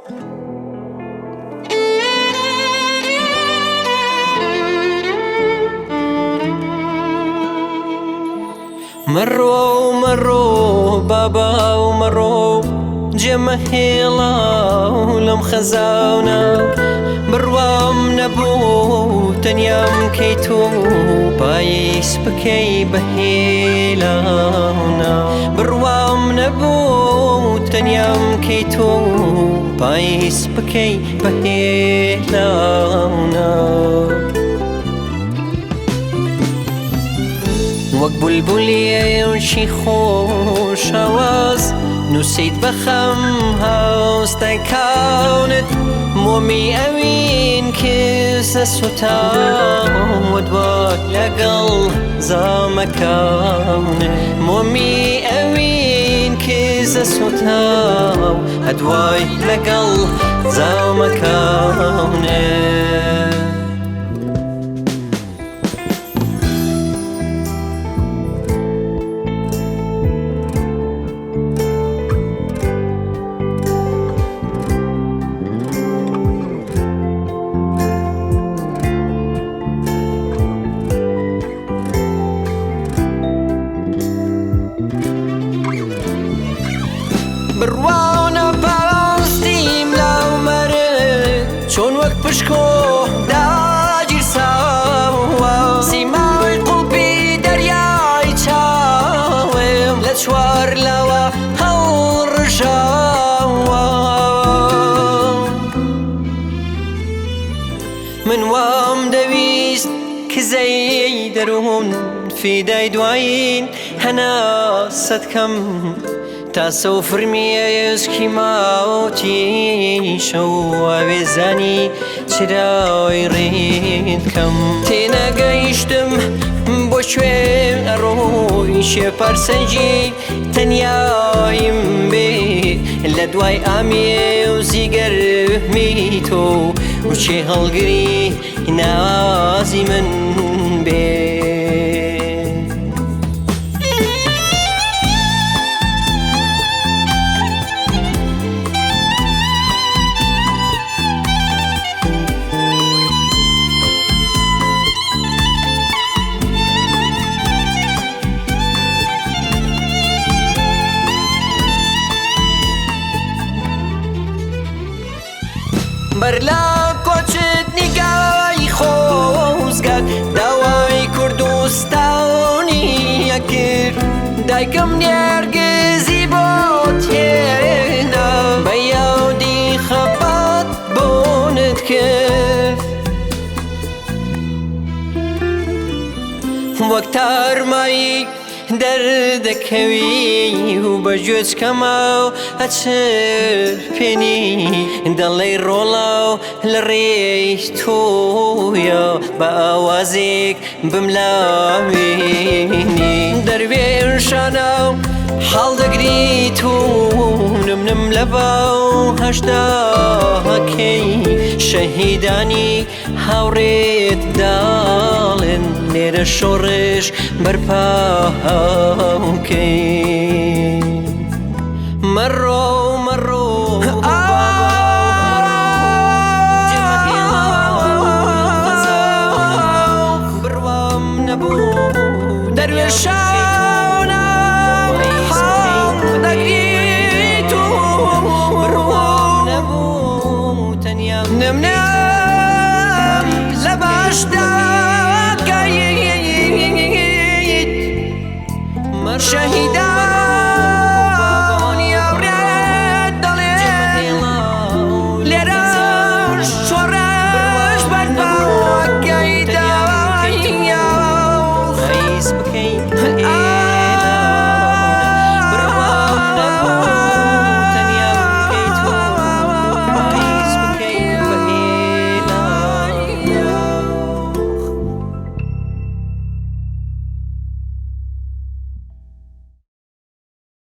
مەڕۆ مەڕۆ بابا و مەڕۆ جێمە هێڵا لەم خەزاونە بڕوام نەبوو تەنیام کەی تۆ پاییز بکەی بە هێلاونا بڕوام نەبوو تەنیام کەی تۆ پاییز بکەی بە هێلاونا وەک بولبولێکی خۆش ئاواز نووسیت بە خەم هاوستەکانت مۆمی ئەوین کزە سوتاوت وای لەگەڵ زامەکانت مۆمی ئەوین کزە سوتاو هەدوای لەگەڵ زامەکانت. بڕوانە پاستیم لاو مەرگ چۆن وەک پشکۆ داگیرساوە سیمای قوڵپی دەریای چاوم لە چوار لاوە هەڵڕژاوە من وام دەویست کزەی دەروون فیدای دوایین هەناسەت کەم تاسە و فرمیەسکی ماوتی شەو ئاوێزانی چرای ڕێت کەم تێنەگەیشتم بۆ کوێ ئەڕۆی شێ پەرسەنگی تەنیایم بێ لە دوای ئامێ و زیگەرمی تۆ و چێ هەڵگری نازی من بێ. بەر لە کۆچت نیگای خۆزگات داوای کوردستانی ئەکرد دایکم نێرگزی بۆ تێنا بە یادی خەبات بۆنت کرد وەک تارمایی دەردەکەوی و بە گوێچکەما و ئەچرپێنی دەڵێی ڕۆڵا و لە ڕێی تۆیە بە ئاوازێک بملاوێنی دەروێشانە و حاڵ دەگریت و نم نم لە باو هەشتاکەی شەهیدانی هاوڕێت داڵێن لێرە شۆڕش بەرپاکەی مەڕۆ.